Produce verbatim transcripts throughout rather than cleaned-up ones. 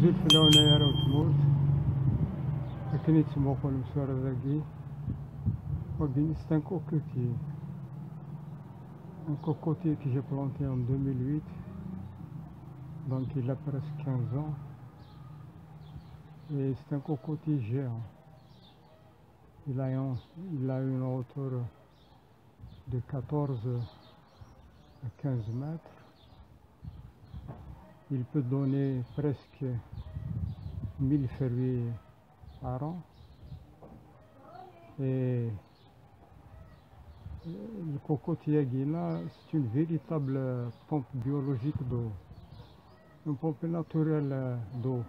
Azul fell-awen ay arraw n tmurt. Akken i tettmuqulem tura dagi, wagi c'est un cocotier. Un cocotier que j'ai planté en deux mille huit, donc il a presque quinze ans. Et c'est un cocotier géant. Il a, un- il a une hauteur de quatorze à quinze mètres. Il peut donner presque mille fruits par an. Et le cocotier Aguina, c'est une véritable pompe biologique d'eau. Une pompe naturelle d'eau.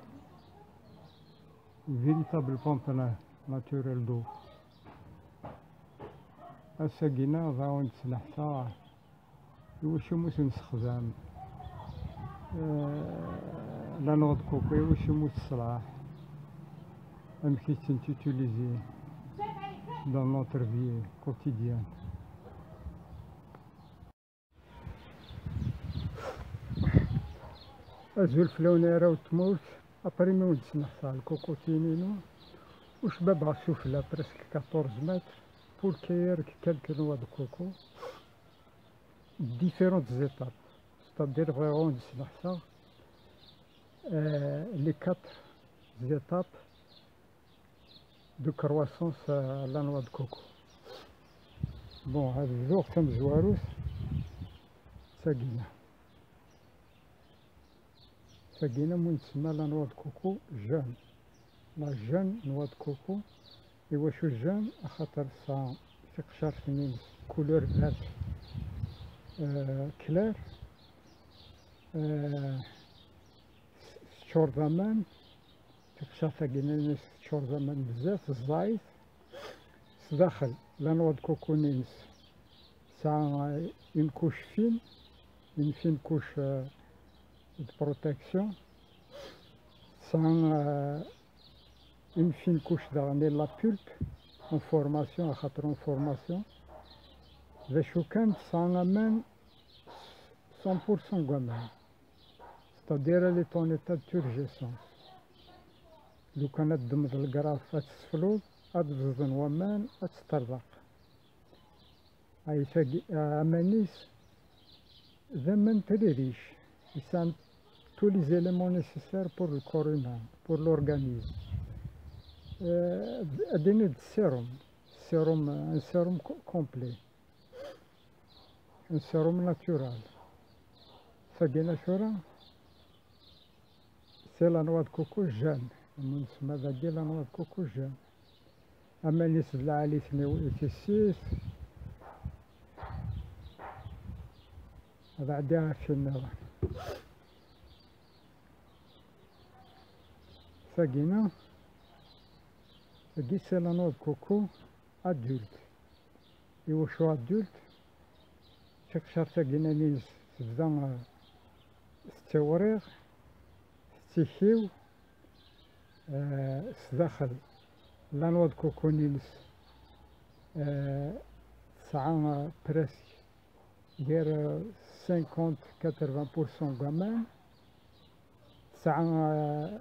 Une véritable pompe na- naturelle d'eau. Ass-agi-nneɣ d awen-d-sneḥsa i wacu mu s-nessexdam, eh, la noix de coco, i wacu mu teṣlaḥ, amek i tent-utiliser dans notre vie quotidienne. Azul fell-awen ay arraw n tmurt. Après mi wen-d-sneḥsa lkukutin-inu, ucbabeɣ sufella presque quatorze mètres pour cueillir quelques noix de coco, différentes étapes. C'est-à-dire, bɣiɣ ad wen-d-sneḥsa, euh, les quatre étapes de croissance à la noix de coco. Bon, ad bduɣ tamezwarut, d tagina. Tagina mu nettsemma la noix de coco jeune. La jeune noix de coco. Iwacu jeune? Axaṭer tesɛa tiqcert-nni-ines couleur verte, euh, clair. Euh, teččur d aman. Tiqcert-agi-nni teččur d aman bezzaf, ẓẓayet. Sdaxel, la noix de coco-nni-ines tesɛa une couche fine, une fine couche, euh, de protection. Tesɛa, euh, une fine couche daɣen, la pulpe en formation, axaṭer en formation. D acu kan, tesɛa aman cent pour cent n waman. C'est-à-dire, elle est en état de turgescence. Lukan ad d-ddmeḍ lgraf, ad tesfluḍ, ad bẓden waman, ad teṭṭerḍeq. Ay tagi, aman-is d aman très riche. Yesɛa tous les éléments nécessaires pour le corps humain, pour l'organisme. Euh, ad d-tiniḍ d sérum, sérum, un sérum co-, complet. Un sérum naturel. Tagi-nni tura, c'est la noix de coco jeune. Mu nettsemma dagi la noix de coco jeune. Aman-is d lɛali-ten i tissit. Ad ɛeddiɣ ɣef tin-nniḍen. Tagi-nni, tagi c'est la noix de coco adulte. Iwacu adulte? Tiqcert-agi-nni-ines tebda, eh, tettawriɣ, tettikiw, eh, sdaxel la noix de coco-nni-ines, eh, tesɛa, eh, presque gar, eh, cinquante, quatre-vingts pour cent n waman. Tesɛa, euh,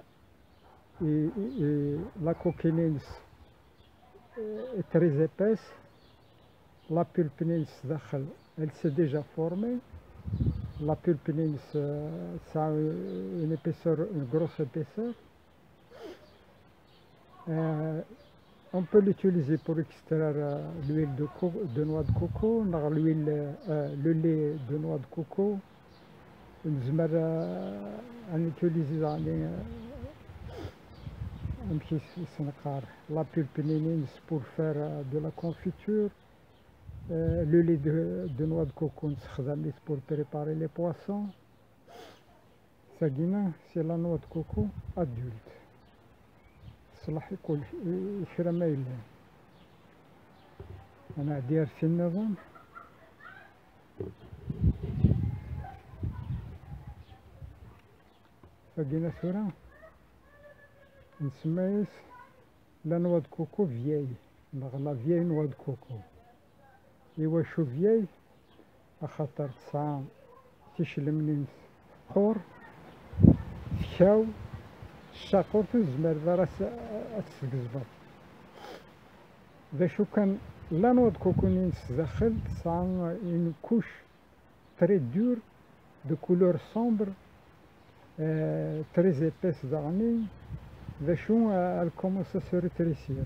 i, i, i, la coquille-ines, euh, est très épaisse. La pulpe-ines daxel, elle s'est déjà formée. La pulpe-ines, euh, tesɛa une épaisseur, une grosse épaisseur. Euh, on peut l'utiliser pour extraire, euh, l'huile de co-, de noix de coco, neɣ l'huile, euh, le lait de noix de coco. Nezmer, euh, ad n'utiliser daɣen, euh, amek i s-, i s-neqqar, la pulpe-nni-ines pour faire, euh, de la confiture. Euh, le lait de, de noix de coco nessexdam-it pour préparer les poissons. Tagi-nni, c'est la noix de coco adulte. Teṣleḥ i kul, i, i kra ma yellan. Ad nɛeddi ar tin-nniḍen. Tagi-nni tura, nsemma-yas la noix de coco vieille, neɣ la vieille noix de coco. Iwacu vieille? Axaṭer tesɛa ticlemnin teqqur, tkaw, Ccaqurt ur tezmireḍ ara ad s-, ad tt-tgezmeḍ. D acu kan, la noix de coco-nni n sdaxel tesɛa une couche très dure, de couleur sombre, euh, très épaisse daɣen. D acu, euh, elle commence à se rétrécir.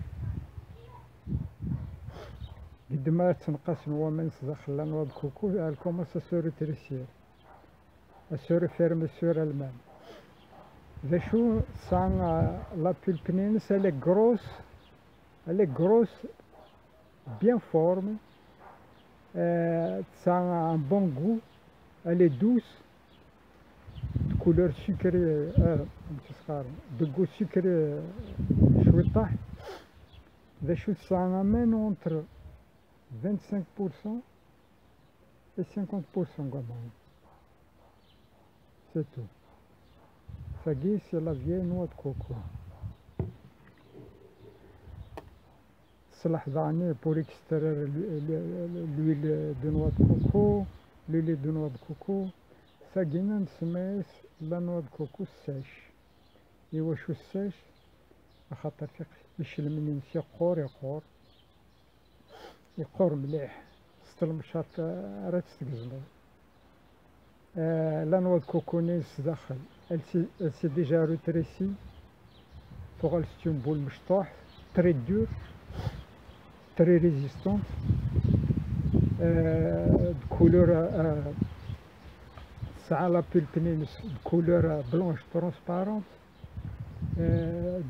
Deg ma ttenqasen waman sdaxel la noix de coco, elle commence à se rétrécir, à se refermer sur elle-même. D acu, tesɛa, euh, la pulpe-nni-ines, elle est grosse, elle est grosse, bien forme, euh, tesɛa un bon goût, elle est douce, de couleur sucrée, euh, amek i s-qqaren, de goût sucré, euh, cwiṭaḥ. D acu, tesɛa aman entre vingt-cinq pour cent et cinquante pour cent quand même. C'est tout. Tagi, c'est la vieille noix de coco. Teṣleḥ daɣen pour extraire l'hu-, l'hu-, l'huile de noix de coco, l'huile de noix de coco. Tagi nsemma-yas la noix de coco sèche. Iwacu sèche? Axaṭer tiq-, icelmen-ines yeqqur, yeqqur. Yeqqur mliḥ. S tlemcaṭ ara tt-tgezmeḍ. Euh, la noix de coco-nni sdaxel, elle s'est, elle s'est déjà rétrécie. Tuɣal c'est une boule mecṭuḥ, très dure, très résistante. Euh, de couleur, euh, tesɛa la pulpe-nni de couleur, euh, blanche transparente. Euh,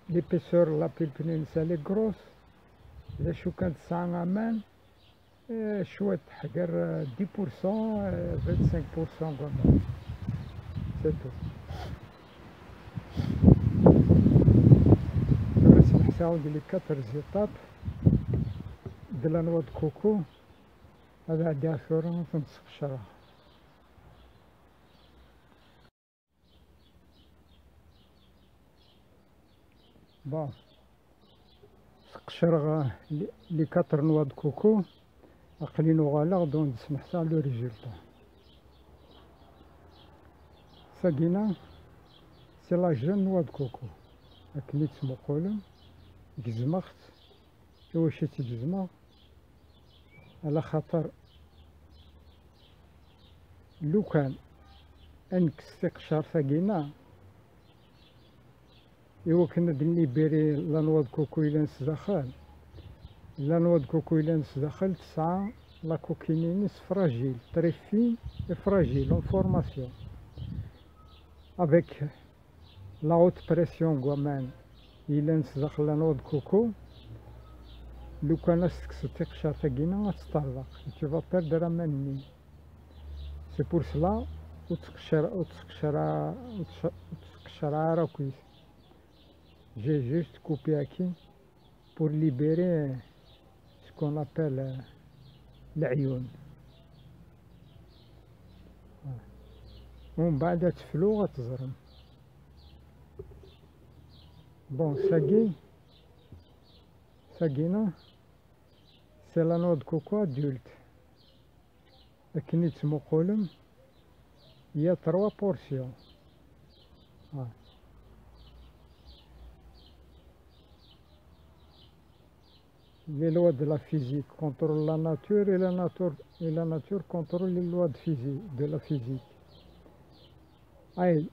l'épaisseur la pulpe-nni-ines elle est grosse. D acu kan, tesɛa aman, eh, cwiṭ, ḥager, eh, dix pour cent, eh, vingt-cinq pour cent quand même. C'est tout. Tura smeḥsaɣ-d les quatre étapes de la noix de coco. Ad ɛeddiɣ tura ad tent-sqecreɣ. Bon, sqecreɣ, euh, les, les quatre noix de coco. Aql-in uɣaleɣ, donc, d-smeḥsaɣ le résultat. Tagina, c'est la jeune noix de coco. Akken i tt-muqulem, gezmeɣ-tt. Iwacu i tt-gezmeɣ? Ala xaṭer lukan ad nekkes tiqeccar-tagina, i wakken ad nlibiri la noix de coco yellan sdaxel. La noix de coco yellan sdaxel tesɛa la coquille-ines fragile, très fine et fragile en formation. Avec la haute pression n waman yellan sdaxel la noix de coco, lukan ad s-tekkseḍ tiqeccar-tagina ad teṭṭerḍeq, tu vas perdre aman-nni. C'est pour cela ur ttqeccer, ur ttqeccer, ur ttqeccer ara akk-is. J'ai juste coupé akkin pour libérer ce qu'on appelle, euh, leɛyun. Umbeɛd ad teflu ad teẓrem. Bon, sagi, sagina, c'est la noix de coco adulte. Akken i tettmuqulem, il y a trois portions. Ah. Les lois de la physique contrôlent la nature et la nature, et la nature contrôle les lois de physique, de la physique. Ay,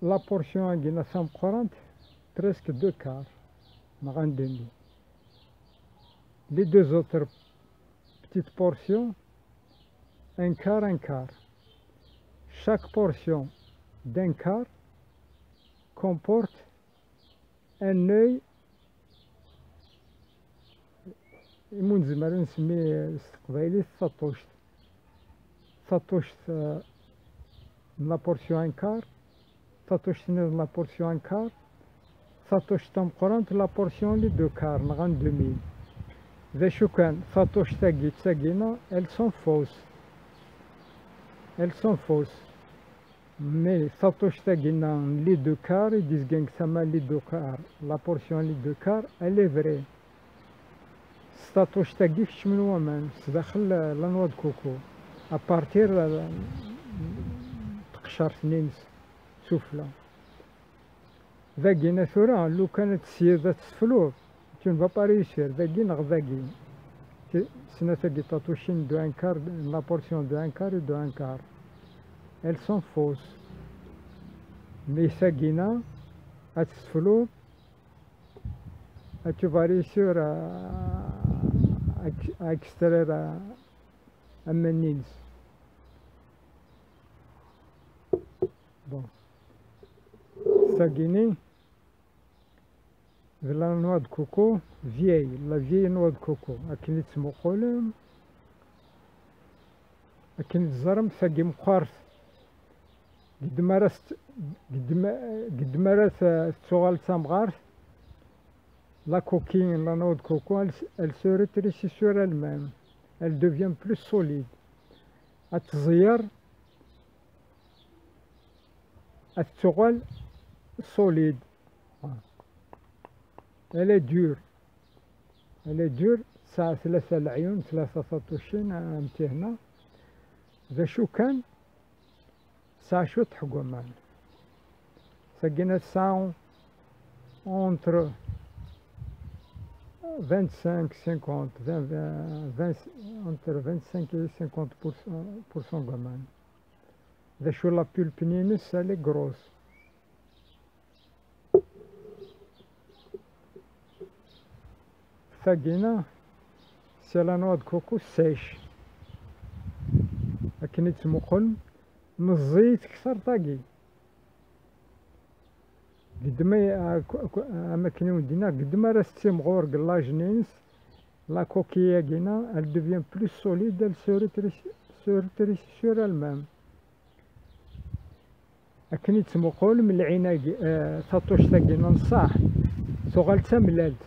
la portion-agi tameqqrant, presque deux quarts, neɣ un demi. Les deux autres petites portions, un quart, un quart. Chaque portion d'un quart comporte un œil, imi ur nezmir ad nsemmi s teqbaylit taṭṭuct. Taṭṭuct, euh, n la portion un quart, taṭṭuct-nniḍen la portion un quart, taṭṭuct tameqqrant la portion les deux quarts neɣ un demi. D acu kan, taṭṭuct-agi d tagina, elles sont fausses. Elles sont fausses. Mais taṭṭuct-agi-nni n les deux quarts, i d-izgan deg tama les deux quarts, la portion les deux quarts, elle est vraie. S taṭṭuct-agi keččmen waman sdaxel la, la noix de coco, à partir, euh, n tqeccaṛt-nni-ines sufella. Dagina tura, lukan ad tesyiḍ ad tesfluḍ, tu ne vas pas réussir, dagi neɣ dagi. Ti-, snat-agi ṭaṭucin de un quart, la portion de un quart et de un quart. Elles sont fausses. Mais tagina, ad tesfluḍ, ad tu vas réussir à, à, à extraire à, à Menins. Bon. Tagini, de la noix de coco vieille, la vieille noix de coco. Akken i tettmuqulem, akken i teẓrem, tagi meqqert. Ged mi ara s-, ged mi, ged mi ara t-, tettuɣal d tamɣart, la coquille, la noix de coco, elle, s- elle se rétrécit sur elle-même. Elle devient plus solide. Ad tẓeyyer, ad tettuɣal solide. Elle est dure. Elle est dure. Tesɛa tlata leɛyun, tlata taṭucin, am tihna. D acu kan, tesɛa cwiṭ n waman. Tagina tesɛa entre vingt-cinq, cinquante, vingt, vingt, vingt, entre vingt-cinq et cinquante pour cent, pour cent n waman. D acu la pulpe-nni-ines, elle est grosse. Tagina, c'est la noix de coco sèche. Akken i tettmuqul, meẓẓiyet kter tagi. Ged mi, a- ku- ku- am akken i wen-d-nniɣ, ged mi ara s-timɣur deg llajin-ines, la coquille-agi-na, elle devient plus solide, elle se rétrécit, se rétrécit sur elle-même. Akken i tettmuqulem, lɛin-agi, eh, taṭuct-agi n ṣṣeḥ, tuɣal d tamellalt.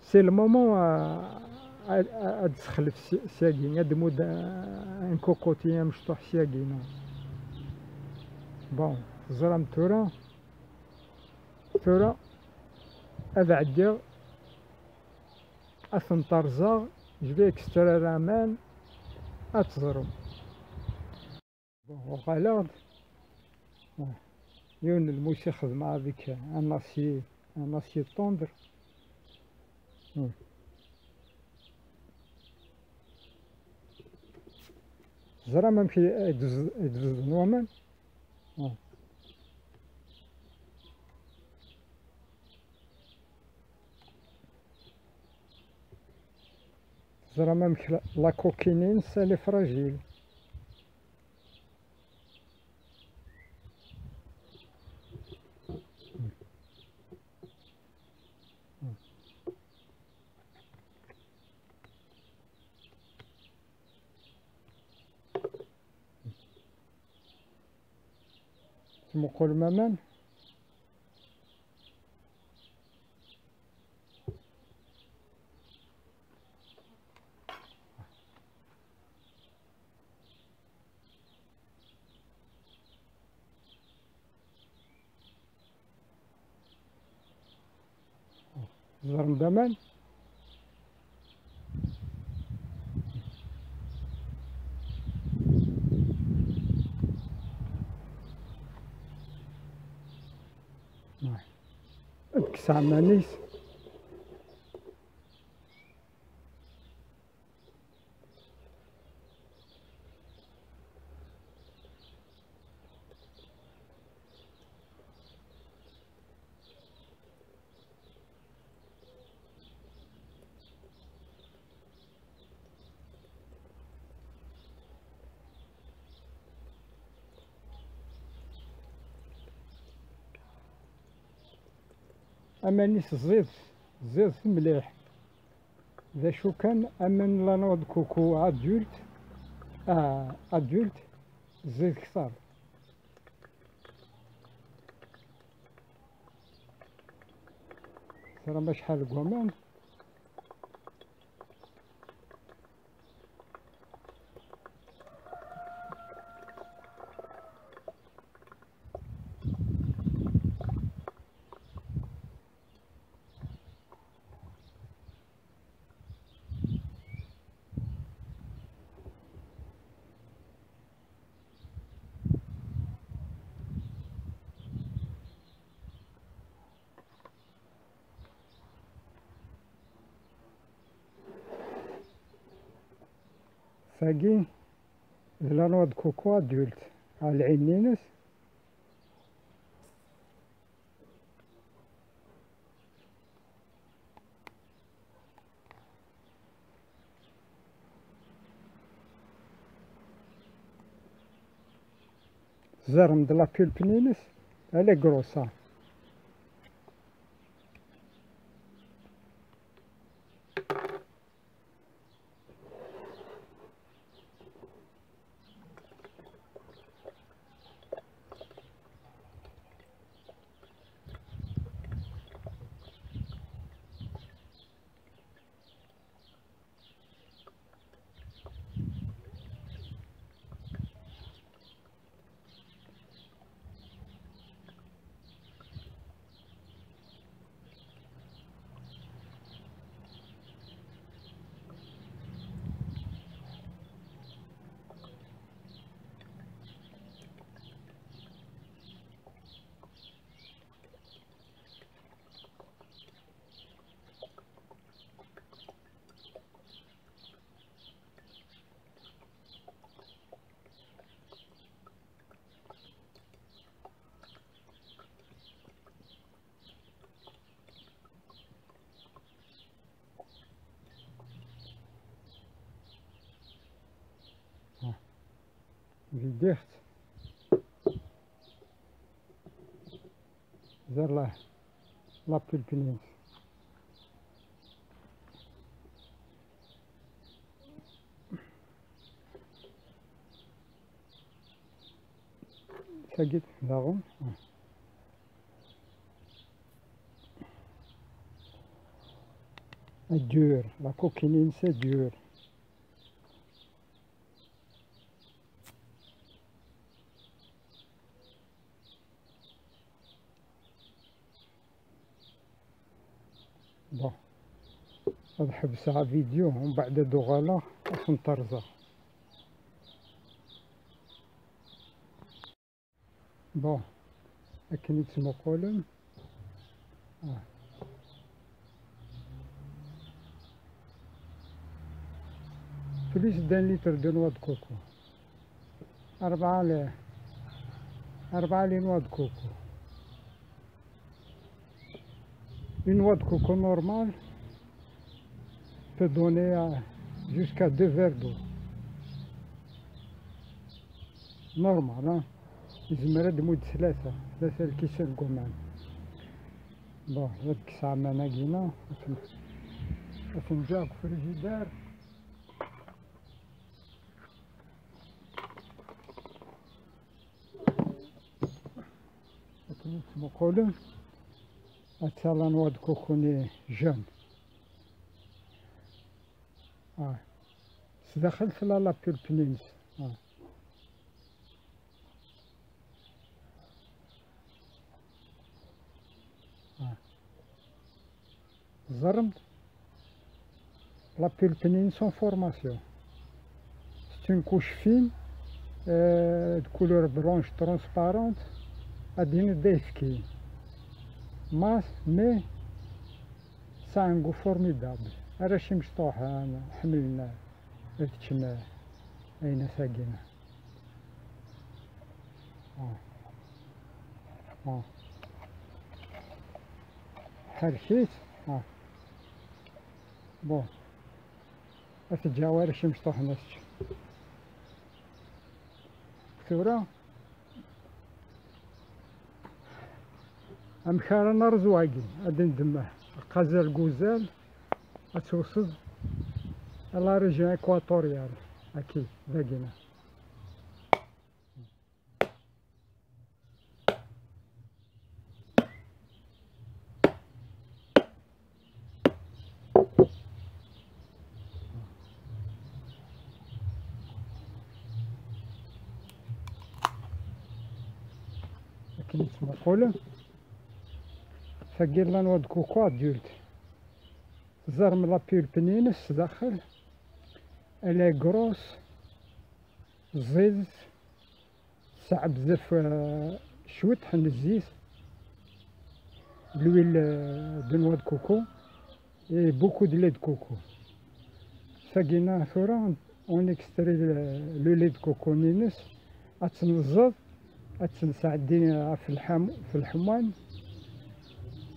C'est le moment, eh, ad, ad, ad d-tesxelf si- syagi, ad d-tmudd, eh, un cocotier amecṭuḥ syagi, non? Bon, teẓram tura, tura ad ɛeddiɣ ad ten-terẓeɣ, je vais extraire aman, ad teẓrem. Bon, uɣaleɣ-d. Ah, yiwen n lmus i xedmeɣ avec un acier, un acier tendre. Hmm. Teẓram amek i, i d-, i d-bezzḍen waman? Ah. Teẓram amek la, la coquille-ines, elle est fragile. Tettmuqulem aman? Ẓerm d aman. Ad kkes aman-is. Aman-is ẓid, ẓid mliḥ. D acu kan, aman la noix de coco adulte, ah, adulte, ẓid kter. Tram acḥal n waman? Tagi d la noix de coco adulte, ɣer lɛin-ines. Tzerrem-d la pulpe-ines, elle est grosse. Vidiɣ-tt. Ẓer la, la pulpe-ines. Tagi daɣen. Dur, la coquille-ines dur. Bon, ad ḥebseɣ avidyu, umbeɛd ad uɣaleɣ ad ten-terẓeɣ. Bon, akken i ttmuqulem. Ah. Plus d'un litre de noix de coco. Arbaɛa le, arbaɛa les noix de coco. Une noix de coco normale peut donner, euh, jusqu'à deux verres d'eau. Normal, hein? Yezmer ad d-tmudd tlata, tlata lkisan n waman. Bon, ad kkseɣ aman-agi-na, ad ten-, ad ten-ǧǧeɣ deg ufrijider. Akken i tettmuqulem, atta la noix de coco-nni jeune. Ah. Sdaxel tella la pulpe-ines. Ah. Ah. Teẓrem-t? La pulpe-ines en formation. C'est une couche fine, euh, de couleur blanche transparente, ad d-tiniḍ d ayefki. Mais, mais, tesɛa un goût formidable. Arrac imecṭuḥen ḥemmlen ad ččen ayen asagi. Ah. Ah. Ḥerrek-itt. Ah. Bon. Ad teǧǧ arrac imecṭuḥen ad ččen. Tura, amek ara nerẓ wagi? Ad neddem aqazal n uzal, ad twesseḍ à la région équatoriale, aki, dagina. Akken i tettmuqulem, tagi la noix de coco adulte. Teẓrem la pulpe-ines sdaxel, elle est grosse, ẓidet, tesɛa bzaf, eh, cwiṭ n zzit, l'huile, eh, de noix de coco et beaucoup de lait de coco. Sagina tura On extrait le, le lait de coco-nni-ines, ad tt-neẓẓed, ad tt-nesɛeddi ɣef lḥam-, ɣef lḥemwan,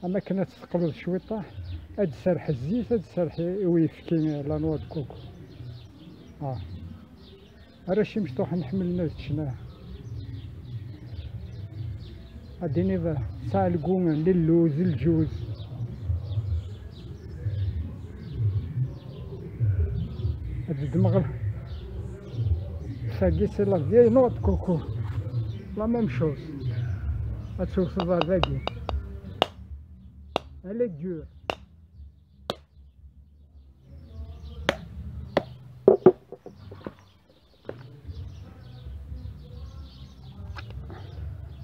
am akken ad tt-teqleḍ cwiṭaḥ, ad d-serreḥ zzit, ad d-serreḥ i uyefki, la noix de coco. Ah. Arrac imecṭuḥen ḥemmlen ad ččen, ah. Ad d-tiniḍ tesɛa lgu n lluz, lǧuz. Ad d-dmeɣ. Tagi, c'est la vieille noix de coco. La même chose. Ad tewteḍ ar dagi. Elle est dure.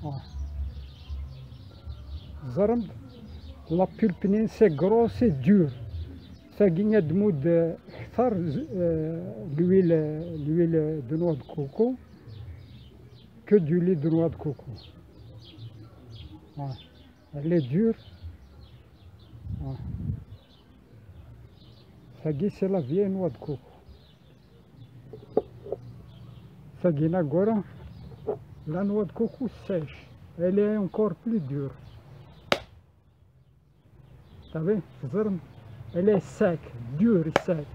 Ah. Ẓrem, la pulpe-nni, c'est gros, c'est dur. Tagi ad d-tmudd, euh, kter, euh, l'huile, l'huile de noix de coco que du lait de noix de coco. Ah. Elle est dure. Ah. Tagi, c'est la vieille noix de coco. Tagi, la noix de coco sèche. Elle est encore plus dure. T'as vu ? Vous voyez ? Elle est sec, dure et sec.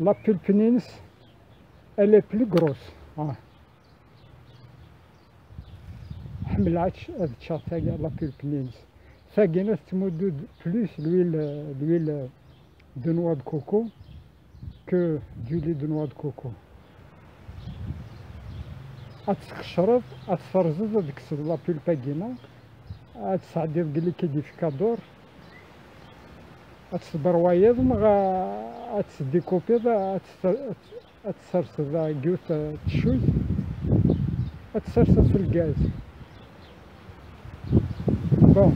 La pulpe-nni-ines, elle est plus grosse. Ah. Ḥemmleɣ ad čč-, ad ččeɣ tagi, la pulpe-nni-ines. Tagi ad tettmuddu-d plus l'huile, l'huile de noix de coco que du lait de noix de coco. Ad tt-tqeccreḍ, ad tt-terẓeḍ, ad tekkseḍ la pulpe-agi-nni, ad tt-tesɛeddiḍ deg liquidificateur, ad tt-tberwayeḍ, neɣ ad tt-tdikupiḍ, ad tt-, ad tt-, ad tt-tserseḍ deg yiwet, eh, teccuyt, ad tt-tserseḍ f lgaz. Bon.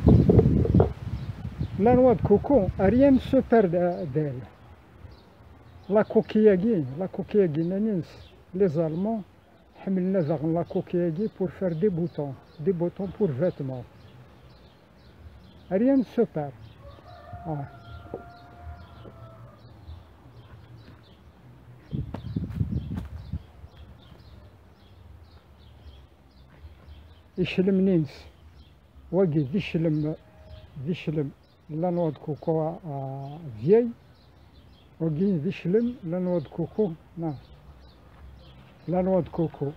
La noix de coco, rien ne se perd de-, d'elle. La coquille-agi, la coquille-agi, nnan-ines, les Allemands, ḥemmlen ad aɣen la coquille-agi pour faire des boutons, des boutons pour vêtements. Rien ne se perd. Ah. Iclem-nni-ines. Wagi d iclem, d iclem. La noix de coco, euh, vieille. Wagi d iclem, la noix de coco, non. La noix de coco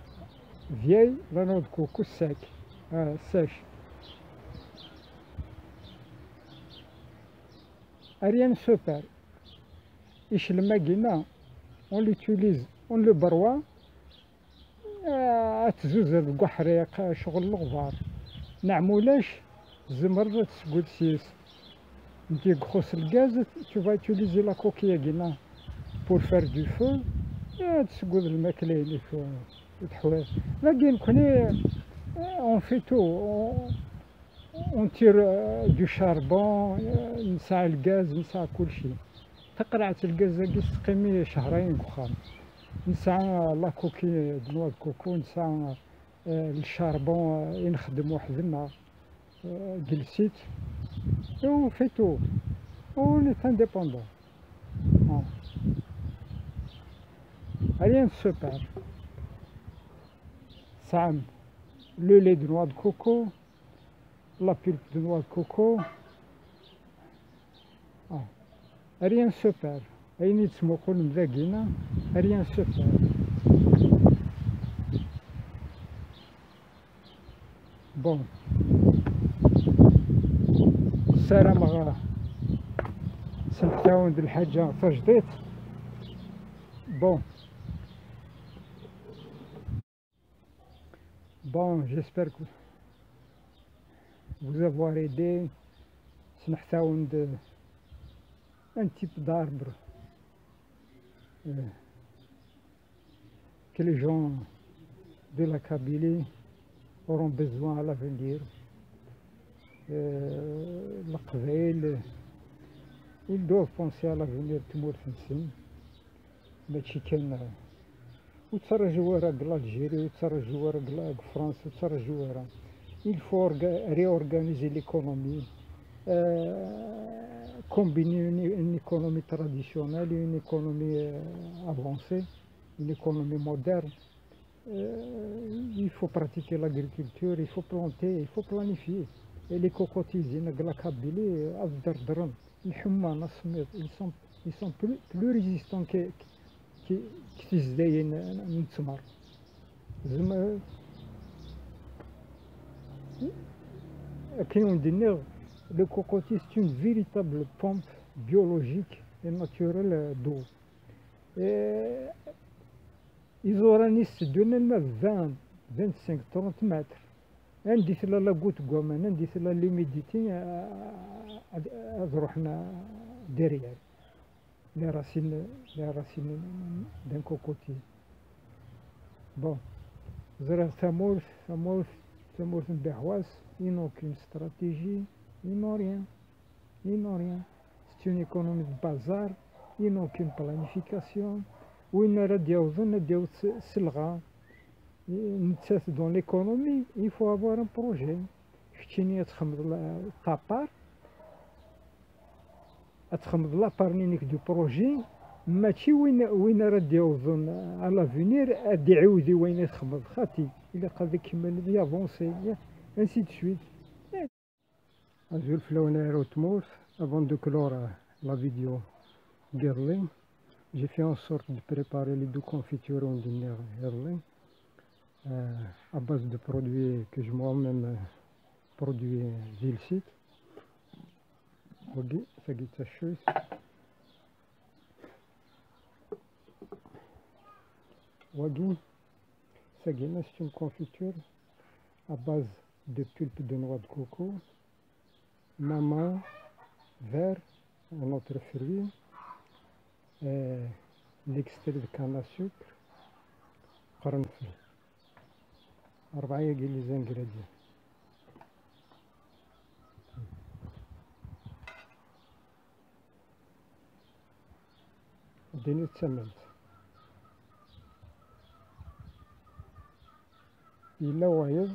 vieille, la noix de coco sec, euh, sèche. Rien ne se perd. Iclem-agi-nni, on l'utilise, on le broie, Ah, ad tzuzer deg uḥriq, ccɣel leɣbar. Neɣ ma ulac, tzemreḍ ad tesgud s-yes. Nti deg ixuṣ lgaz, tu vas utiliser la coquille-agi-nni pour faire du feu, ad tesgud lmakla-inek, eh, teḥwiḍ. Dagi nekni, eh, on fait tout, on, On tire, euh, du charbon, euh, nesɛa lgaz, nesɛa kulci. Taqerɛet lgaz-agi teqqim-iyi cehrayen deg uxxam. Nesɛa la coquille de noix de coco, nesɛa, euh, le charbon, euh, i nexdem weḥd-nneɣ, euh, deg lsit. Et on fait tout. On est indépendant. Ah. Rien ne se perd. Tesɛam le lait de noix de coco, la pulpe de noix de coco. Ah. Rien ne se perd. Ayen i tettmuqulem dagi-nni, rien ne se perd. Bon. Ssarameɣ semḥet-awen-d lḥaǧa tajdiṭ. Bon. Bon, j'espère que vous avoir aidé. Semḥet-awen-d un type d'arbre, euh, que les gens de la Kabylie auront besoin à l'avenir. Euh, Leqbayel, ils doivent penser à l'avenir n tmurt-nsen. Mačči kan, euh, ur ttraǧu ara deg l'Algérie, ur ttraǧu ara deg la-, deg France, ur ttraǧu ara. Il faut orga-, réorganiser l'économie. Euh, combiner une, une économie traditionnelle et une économie, euh, avancée, une économie moderne. Euh, il faut pratiquer l'agriculture, il faut planter, il faut planifier. Et les cocotiers, la Kabylie, euh, ad dderdren, lḥemma, asemmiḍ, ils sont, ils sont plus, plus résistants que, que, que tizdayin n ttmer. Zem-, akken i wen-d-nniɣ, le cocotier, c'est une véritable pompe biologique et naturelle d'eau. Et iẓuran-is tteddun alma vingt, vingt-cinq, trente mètres. Anda i tella la goutte n waman, anda i tella l'humidité, a-, a-, ad, ad ruḥen, a-, derrière. Les racines, les racines d'un cocotier. Bon, ẓriɣ tamurt, tamurt, tamurt n Biḥwas, ils n'ont aucune stratégie, ils n'ont rien. Ils n'ont rien. C'est une économie de bazar. Ils n'ont aucune planification. Win ara d-yawḍen, ad d-yaweḍ s, s lɣa. Nettat, dans l'économie, il faut avoir un projet. Keččini ad txedmeḍ la, ta part, ad txedmeḍ la part-inek du projet, mačči win, win ara d-yawḍen à l'avenir ad d-iɛiwed i wayen i txedmeḍ. Xaṭi, ilaq ad ikemmel, ad yavansi, ainsi de suite. Azul fell-awen ay arraw n tmurt. Avant de clore, euh, la vidéo n yiḍelli, j'ai fait en sorte de préparer les deux confitures i wen-d-nniɣ iḍelli, euh, à base de produits que j'ai moi-même, euh, produits, euh, di lsit. Wagi, tagi d taccuyt. Wagi, tagi, c'est une confiture à base de pulpe de noix de coco, maman, verre, un autre fruit, euh, l'extrait de canne à sucre, qernfel. Rebɛa-agi les ingrédients. Ddin-it d tamalt. Yella wayeḍ.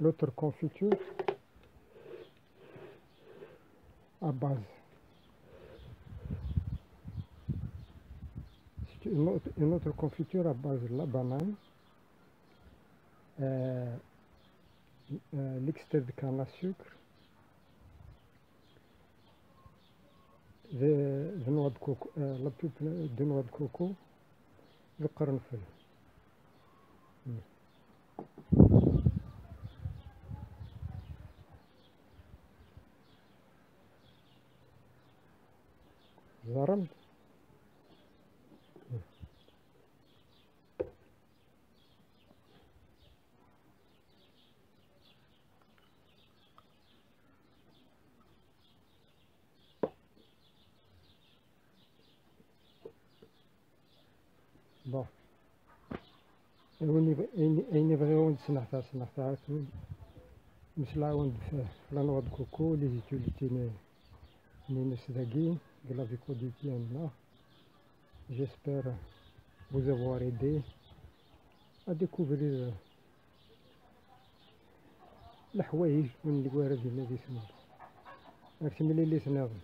L'autre confiture à base. C'est une autre, une autre confiture à base de la banane, euh, euh, l'extrait de canne à sucre, de, de noix de coco, euh, la pulpe de noix de coco, le qernfel. Ẓerrem. Bon. Ayen i, ayen, ayen i bɣiɣ ad d-sneɣta, sneɣta-ken. Mmeslaɣ-awen-d f, f la noix de coco, les utilités n, n ines dagi, de la vie quotidienne, non? J'espère vous avoir aidé à découvrir, euh, leḥwayeǧ ur nelli ara dinna di tmurt. Ar timlilit nniḍen.